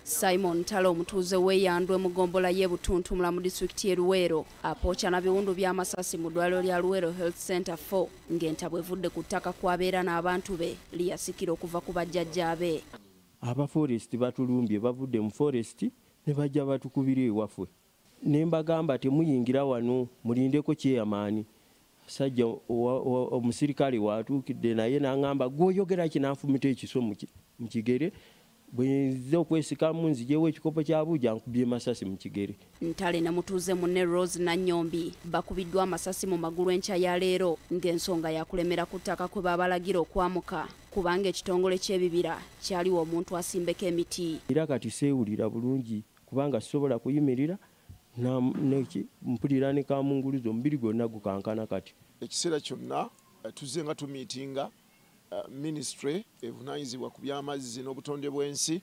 Simon Ntale omutuuze w'e Yandwe mu ggombolola y'e Butuntumula mu disitulikiti y'e Luweero apooca na biwundu by'amasasi mu ddwaliro lya Luweero Health Center 4 ng'entabwe evudde ku ttaka kw'abeera n'abantu be liyasikira okuva ku bajjajjaabe. Aba forest batulumbye, bavudde mu forest ne bajja batukubira ewaffe, ne mbagamba, "Temuyingira wano, mulindeko chairman." Sajja omusirikale watuukidde naye n'aŋŋamba, "Gweoyogera ki?" Nanfumita ekiso mu kigere. Bwe nzize okwesikamu nzijewo ekikopo kya buugi, ankubye masasi mu kigere. Ntale ne mutuuze munne Rose Nannyombi bakubiddwa amasasi mu magulu enkya ya leero ng'ensonga yakulemera ku ttaka kwe babalagira okwamuka kubanga ekitongole ky'ebibira kyaliwo omuntu asimbeko emiti. Era kati seewulira bulungi kubanga sisobola kuyimirira, mpulira ne kamunguluzo, omubiri gwonna gukankana kati. Ekiseera kyonna tuzze nga tumiitinga ministry evunaanyizibwa ku by'amazzi n'obutonde bw'ensi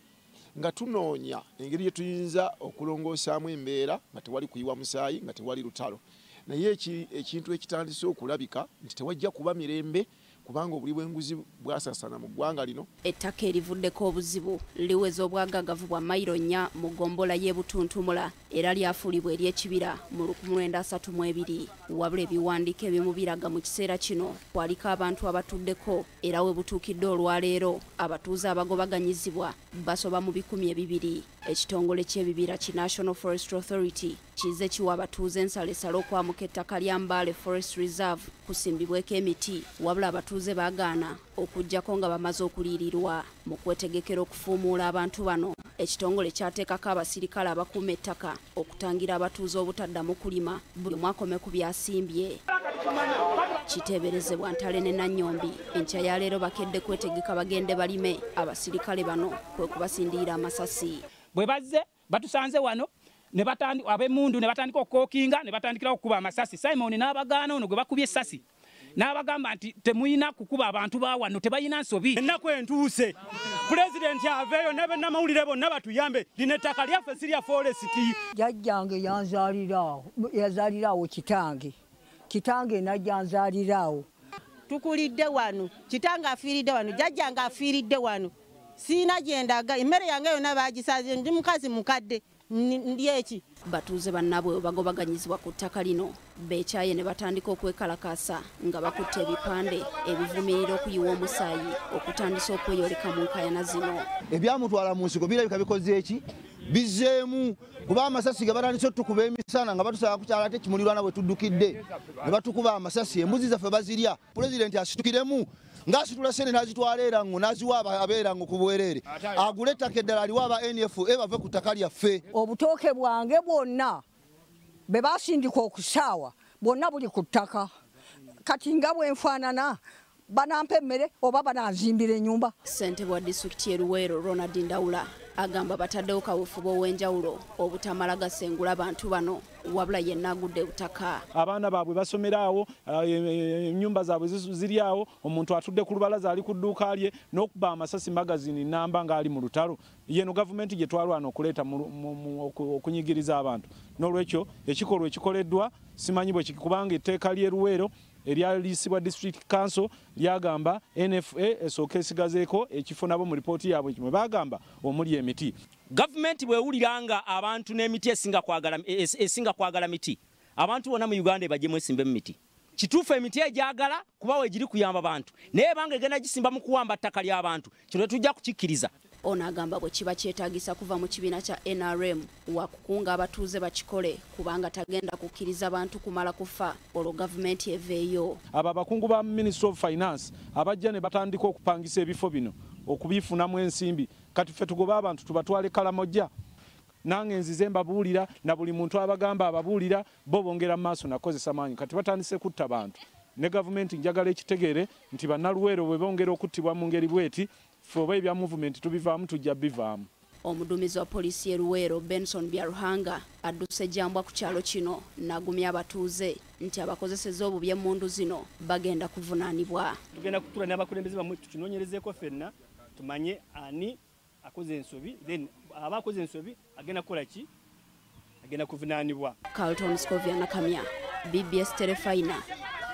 nga tunoonya engeri gye tuyinza okulongoosaamu embeera nga tewali kuyiwa musaayi, nga tewali lutalo. Naye ekintu ekitandise okulabika nti tewajja kuba mirembe kubanga obuli bw'enguzi bwasasana mu ggwanga lino. Ettaka erivuddeko obuzibu liweza obwagagavu bwa mayiro 4 mu ggombolola y'e Butuntumula era lyafuulibwa ery'ekibira mu 1932. Wabula ebiwandiiko ebimu biraga mu kiseera kino kwaliko abantu abatuddeko, era we butuukidde olwaleero abatuuze abagobaganyizibwa basoba mu 200. Ekitongole ky'ebibira ki National Forest Authority kize kiwa abatuuze ensalesale okwamuka ettaka lya Mbale Forest Reserve kusimbibweko emiti, wabula abatuuze baagaana okuggyako nga bamaze okuliirirwa. Mu kwetegekera okufuumuula abantu bano, ekitongole kyateekako abasirikale abakuuma ettaka okutangira abatuuze obutaddamu kulima, buli omu akome ku byasimbye. Kiteeberezebwa Ntale ne Nannyombi enkya ya leero bakedde kwetegeka bagende balime, abasirikale bano kwe kubasindirira amasasi. Bwe bazze batusanze wano ne ab'emmundu ne batandika okukookinga ne batandikirawo okukuba amasasi. Simon n'abagaana, ono gwe bakubye essasi n'abagamba nti temuyina kukuba abantu ba wano, tebayina nsobi. Ennaku entuuse, pulezidenti aveeyo ne bannamawulire bonna batuyambe. Lino ettaka lyaffe, si lya forest. Jjajjange yanzaaliraawo, yazaaliraawo kitange, kitange najja nzaaliraawo. Tukulidde wano, kitange afiiridde wano, jjajjange afiiridde wano. Siina gyendaga, emmere yange yonna bagisaze, ndi mukazi mukadde, ndi eki. Batuuze bannaabwe bagobaganyizibwa ku ttaka lino beekyaye ne batandika okwekalakaasa nga bakutte ebipande ebivumirira okuyiwa omusaayi okutandisa okweyoleka mu nkayana zino. Ebyamutwala mu nsiko birabika bikoze eki bizzeemu, kuba amasasi ge batandise otukuba emisana nga batusaba ku kyalo, ate Kimulirwana bwe tuddukidde ne batukuba amasasi, embuzi zaffe bazirya. Pulezidenti asitukiremu ng'asitula sente n'azitwala Erango n'aziwa abeerango ku bwereere, agule ettaka eddala aliwa aba NFA bave ku ttaka lyaffe. Obutooke bwange bwonna be basindika okusaawa bwonna buli ku ttaka. Kati nga bwenfaanana, banampa emmere oba bananzimbira ennyumba? Ssentebe wa disitulikiti y'e Luweero Ronald Ndawula agamba bataddewo kaweefube ow'enjawulo obutamala gasengula bantu bano, wabula yenna agudde butaka. Abaana baabwe basomera awo, ennyumba zaabwe ziri awo. Omuntu atudde ku lubalaza, ali ku dduuka lye, n'okuba amasasi magazini namba ng'ali mu lutalo. Yeno gavumenti gye twalwana okuleeta okunyigiriza abantu. N'olwekyo ekikolwa ekikoleddwa simanyi bwe kubanga etteeka ly'e Luweero eryaliisibwa district council lyagamba NFA esooka esigazeeko ekifo nabo mu ripooti yaabwe mwe bagamba omuli emiti. Gavumenti bwewulira nga abantu n'emiti esinga kwagala miti, abantu bonna mu Uganda ebajjemu esimbe mu miti. Kituufu emiti egyagala kuba weegiri kuyamba bantu, naye ebanga egenda gisimba mu kuwamba ttaka ly'abantu, kino tetujja kukikkiriza. Ono agamba bwe kiba kyetaagisa kuva mu kibiina kya NRM wakukunga abatuuze bakikole, kubanga tagenda kukkiriza bantu kumala kufa olwo gavumenti eveeyo. Abo abakungu ba Ministry of Finance abajja ne batandika okupangisa ebifo bino okubifunamu ensimbi, kati ffe tugobe abantu tubatwale Kalamojja? Nange nzize mbabuulira na buli muntu abagamba ababuulira, bo bongera mu maaso nakozesa maanyi. Kati batandise kutta bantu, ne gavumenti njagala ekitegeere nti bannaluweero bwe bongera okuttibwa mu ngeri bweti, ffe oba ebya movement tubivaamu, tujja bivaamu. Omuduumizi wa poliisi y'e Luweero Benson Byaruhanga adduse jambwa ku kyalo kino n'agumya abatuuze nti abakozeseza obubi emmundu zino bagenda kuvunaanibwa. Tugenda kutula n'abakulembeze bamwe tukinoonyerezeeko ffenna tumanye ani akoze ensobi, then aba akoze ensobi agenda kukola ki? Agenda kuvunaanibwa. Carlton Scovia Nakamya, BBS Terefayina,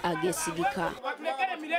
ageesigika.